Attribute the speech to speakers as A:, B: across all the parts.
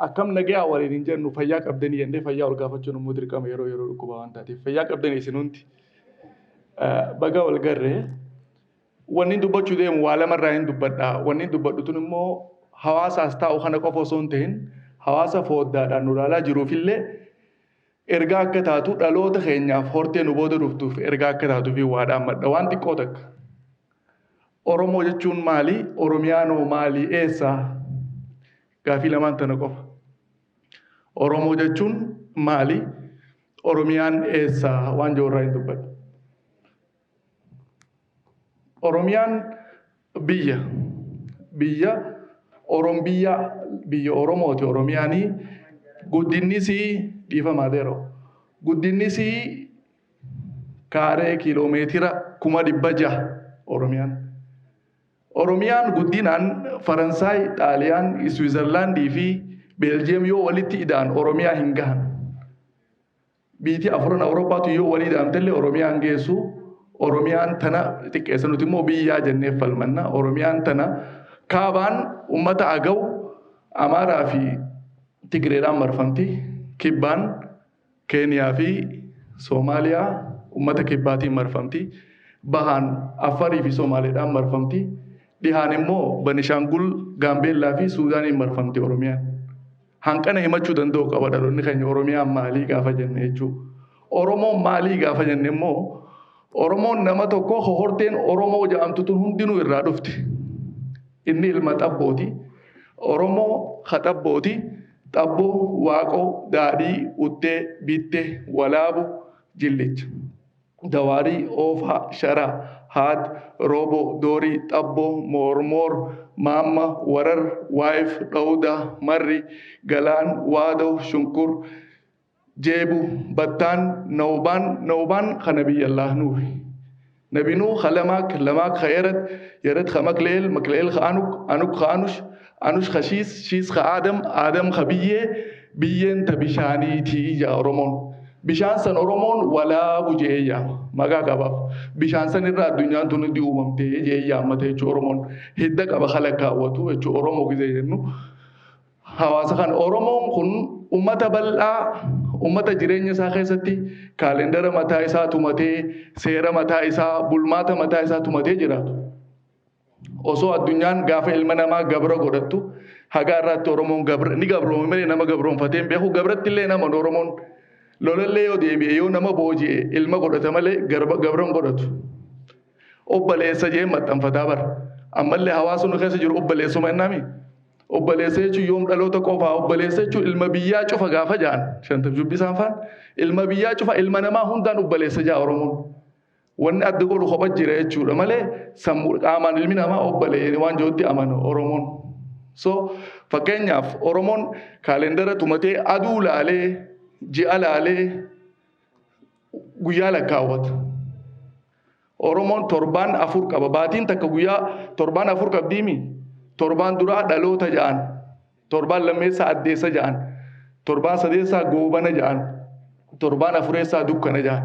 A: Akkam nagayaa waliin hin jennu, fayyaa qabdanii jennee fayyaa ol gaafachuun immoo dirqama yeroo yeroo dhukkuba waan taateef. Fayyaa qabdanii isin hundi. Baga wal garree. Wanni dubbachuu deemu waa lamarraa hin dubbadha. Wanni dubbadhu tun immoo hawaasaas taa'u kana qofa osoo hin ta'in hawaasa fooddaadhaan nu ilaalaa jiruufillee ergaa akka taatu, dhaloota keenyaaf, hortee nu booda dhuftuuf ergaa akka taatuu fi waa dhaammadha. Waan xiqqoo takka. Oromoo jechuun maali? Oromiyaanoo maali? Eessa? Gaafii lamaan tana qofa. Oromoo jechuun maali? Oromiyaan eessa? Waan jiru irraa hin dubbadhu. Oromiyaan biyya. Biyya Orom biyya biyya Oromooti Oromiyaanii. Guddinnisii dhiifamaa deeroo. Guddinnisii kaaree kiiloomeetira 600,000 Oromiyaan. Oromiyaan guddinaan Faransaay, Xaaliyaan, Swiizerlaandii fi Beeljiyeem yoo walitti ida'an Oromiyaa hin gahan. Biitii afuran Awurooppaatu yoo walii ida'amtellee Oromiyaan geessu. Oromiyaan tana xiqqeessa, nuti immoo biyyaa jennee falmanna. Oromiyaan tana kaabaan uummata Agaw, Amaaraa fi Tigreedhaan marfamti. Kibbaan Keeniyaa fi Soomaaliyaa uummata kibbaatiin marfamti. Bahaan Affarii fi Somaaleedhaan marfamti. Dhihaan immoo Banishaangul, Gaambeellaa fi Suudaaniin marfamti Oromiyaan. Hanqana himachuu danda'u qaba dhaloonni keenya Oromiyaan maalii gaafa jenne jechuudha. Oromoon maalii gaafa jenne immoo Oromoon nama tokko horteen Oromoo jedhamtu tun hundinuu irraa dhufti. Inni ilma xabbooti. Oromoo ka xabbooti. Xabboo, Waaqoo, Daadhii, Uttee, Bitte, Walaabu, Jillicha. Dawaarii, Oofaa, Sharaa, Haad, Rooboo, Doorii, Xabboo, Moormoor, Maamma, Warar, Waayif, Dhawudaa, Marri, Galaan, Waadoo, Shunkur, Jeebu, Battaan, Nawbaan, Nawbaan ka Nabiyyallah Nuuhi. Nabi Nuuh ka Lamaak, Lamaak ka Yared, Yared ka Makleel, Makleel ka Anuk, Anuk ka Anush, Anush ka Shiis, Shiis ka Aadam, Aadam ka biyyee, biyyeen ta bishaaniitii jaa Oromoon. Bishaan san Oromoon Walaabu je'ee yaama. Maqaa qabaaf. Bishaan san irraa addunyaan tun hundi uumamtee je'ee yaammata jechuu Oromoon. Hidda qaba ka lakkaawwatu jechuu Oromoo gizee jennu. Hawaasa kana Oromoon kun ummata bal'aa, ummata jireenya isaa keessatti kaalendara mataa isaa tumatee, seera mataa isaa, bulmaata mataa isaa tumatee jiraatu. Osoo addunyaan gaafa ilma namaa gabra godhattu haga irraatti Oromoon gabra ni gabroome malee nama gabroonfatee hin beeku. Gabratti illee nama Oromoon lolallee yoo deebi'e, yoo nama booji'e ilma godhata malee garba gabra hin godhatu. Obboleessa jee maxxanfataa bara. Ammallee hawaasa nu keessa jiru obboleessuma innami. Obboleessa jechuun yoom dhaloota qofaa? Obboleessa jechuun ilma biyyaa cufa gaafa ja'an shantam shubbisaan faan ilma biyyaa cufa, ilma namaa hundaan obboleessa ja'a Oromoon. Wanni adda godhu kopha jira jechuudha malee sammuu qaamaan ilmi namaa obbolee waan jirutti amanu Oromoon. So fakkeenyaaf Oromoon kaalendara tumatee, aduu laalee, ji'a laalee guyyaa lakkaawwata. Oromoon torbaan 4 qaba. Baatiin takka guyyaa torbaan 4 qabdiimi. Torbaan duraa dhaloota ja'an. Torbaan lammeessaa addeessa ja'an. Torbaan sadeessaa goobana ja'an. Torbaan afureessaa dukkana ja'an.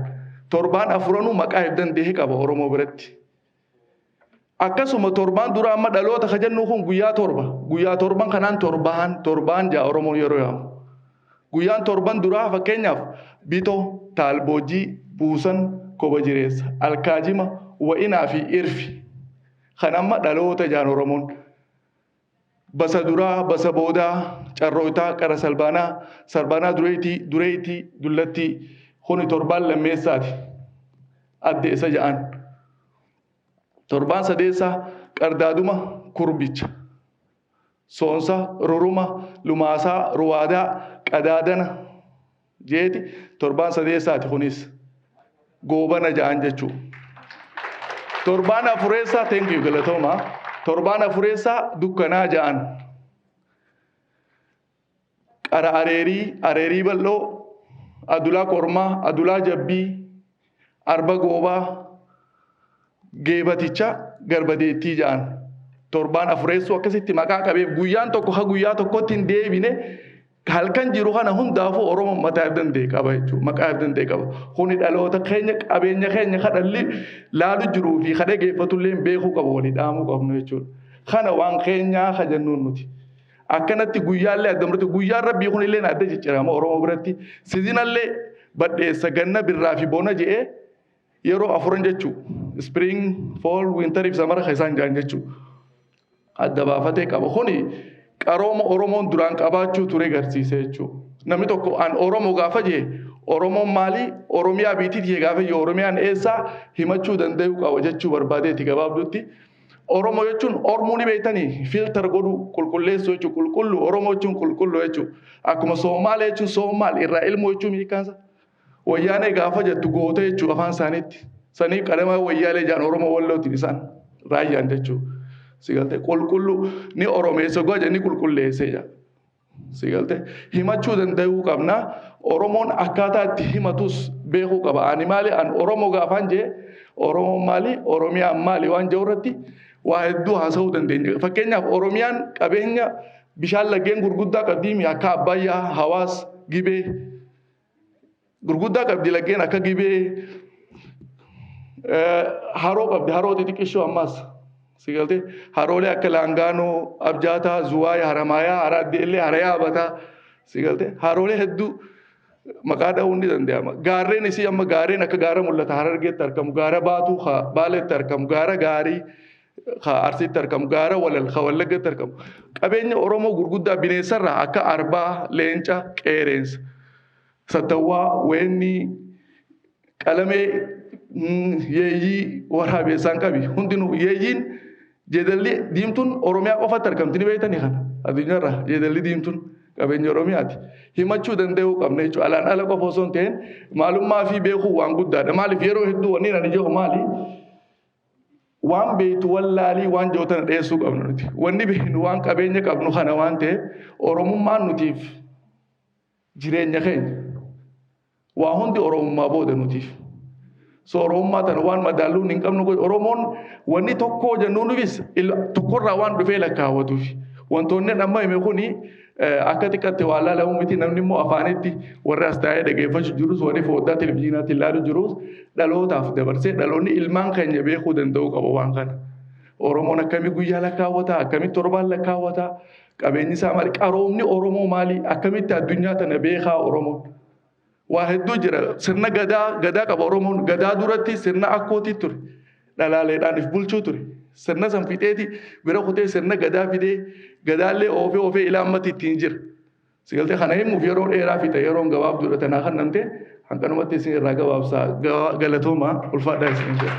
A: Torbaan afuranuu maqaa if danda'e qaba Oromoo biratti. Akkasuma torbaan duraa amma dhaloota ka jennu kun guyyaa 7. Guyyaa torban kanaan torbaan torbaan ja'a Oromoon yeroo yaamu. Guyyaan torban duraa fakkeenyaaf Bitoo, Taalboojii, Buusan, Koba Jireessa, Alkaajima, Wa'inaa fi Irfi. Kan amma dhaloota ja'an Oromoon. Basa duraa, basa boodaa, carrooytaa, qara salbaanaa, salbaanaa dureetii, dureetii, dullattii. Kuni torbaan lammeessaati. Addeessa ja'an. Torbaan sadeessaa qardaaduma, kurbicha. Soonsa, ruruma, lumaasaa, ruwaadaa, qadaadana jeeti torbaan sadeessaati kunis. Goobana ja'an jechuu. Torbaan afureessaa, thank you, galatooma. Torbaan afureessaa dukkanaa ja'an. Qara areerii, areerii bal'oo, adulaa kormaa, adulaa jabbii, arba goobaa, geebaticha, garbadeettii ja'an. Torbaan afureessuu akkasitti maqaa qabeef guyyaan tokko ha guyyaa tokkotti hin deebine halkan jiru kana hundaafuu Oromoon mataa if danda'e qaba jechuudha. Maqaa if danda'e qaba. Kuni dhaloota keenya, qabeenya keenya ka dhalli laalu jiruu fi ka dhageeffatullee beekuu qaba, walii dhaamuu qabnu jechuudha. Kana waan keenyaa ka jennuun nuti. Akkanatti guyyaallee adda murte, guyyaan rabbii kun illee adda ciccirama Oromoo biratti. Seasonallee badheessa, ganna, birraa fi bona je'ee yeroo afuran jechuu. Spring, fall, winter fi summer isaan jedhan jechuu. Adda baafatee qaba. Kuni qarooma Oromoon duraan qabaachuu ture garsiise jechuudha. Namni tokko an Oromoo gaafa jee, Oromoon maali? Oromiyaa biitii gaafa jee, Oromiyaan eessaa himachuu danda'uu qaba jechuu barbaadeeti gabaabdutti. Oromoo jechuun Ormuu ni beektanii, filter godhuu, qulqulleessuu jechuudha. Qulqulluu Oromoo jechuun qulqulluu jechuudha. Akkuma Soomaalee jechuun Soomaal irraa ilmoo jechuun hiikkaansa. Wayyaanee gaafa jettu goota jechuudha afaan isaaniitti. Saniif qadamaa wayyaalee jaan Oromoo wallootiin isaan raayyaan jechuudha. Sigaltee qulqulluu ni Oromeessa goja ni qulqulleessee jira. Sigaltee himachuu danda'uu qabna. Oromoon akkaataa itti himatus beekuu qaba. Ani maali, an Oromoo gaafaan jee, Oromoon maali, Oromiyaan maali waan jiru irratti waa hedduu haasa'uu dandeenya. Fakkeenyaaf Oromiyaan qabeenya bishaan laggeen gurguddaa qabdii, akka Abbayyaa, Hawaas, Gibee gurguddaa qabdi, laggeen akka Gibee, haroo qabdi, haroo xixiqqishoo ammas. Sigaltee haroolee akka Laangaanoo, Abjaataa, Zuwaay, Haramaayaa, Haraaddeellee, Harayaa Abataa. Sigaltee haroolee hedduu maqaa dha'uun ni danda'ama. Gaarreen isii amma gaarreen akka gaara mul'ata Harargeetti argamu, gaara Baatuu Baaleetti argamu, gaara Gaarii Arsiitti argamu, gaara Walal Wallaggatti argamu. Qabeenya Oromoo gurguddaa bineensarraa akka arbaa, leenca, qeerrensa, sattawwaa, weennii, qalamee, yeeyyii, waraabessaan qabi. Hundinuu yeeyyiin jeedalli diimtuun Oromiyaa qofatti argamti, ni beektanii kana addunyaarraa, jeedalli diimtuun qabeenya Oromiyaati. Himachuu danda'uu qabna jechuudha. Alaan ala qofa osoo hin ta'in maalummaa fi beekuu waan guddaadha. Maaliif yeroo hedduu wanni ani jedhu maali? Waan beektu wallaalii waan jiru tana dhiyeessuu qabna nuti. Wanni beeknu waan qabeenya qabnu kana waan ta'eef, Oromummaan nutiif jireenya keenya. Waa hundi Oromummaa booda nutiif. So Oromummaa tana waan madaaluun hin qabnu, Oromoon wanni tokko jennuunifis tokkorraa waan dhufee lakkaawwatuuf. Wantoonni amma hime kuni akka xiqqatte waa laalamu miti. Namni immoo afaanitti warri as taa'ee dhageeffachuu jirus, warri foddaa televizyiinaatti ilaalu jirus, dhalootaaf dabarsee dhaloonni ilmaan keenya beekuu danda'uu qaba waan kana. Oromoon akkamii guyyaa lakkaawwata, akkamitti torbaan lakkaawwata, qabeenyi isaa maali, qaroomni Oromoo maali, akkamitti addunyaa tana beekaa Oromoon? Waa hedduu jira. Sirna gadaa, gadaa qaba Oromoon. Gadaa duratti sirna akkootii ture. Dhalaaleedhaan if bulchuu ture. Sirna san fixeeti bira kutee sirna gadaa fidee, gadaallee oofee oofee ilaa ammatti ittiin jira. Sigaltee kana himuuf yeroo dheeraa fixa, yeroon gabaabduudha tanaa kan namte hanqanumatti isin irraa gabaabsaa. Galatooma, ulfaadhaa isin jira.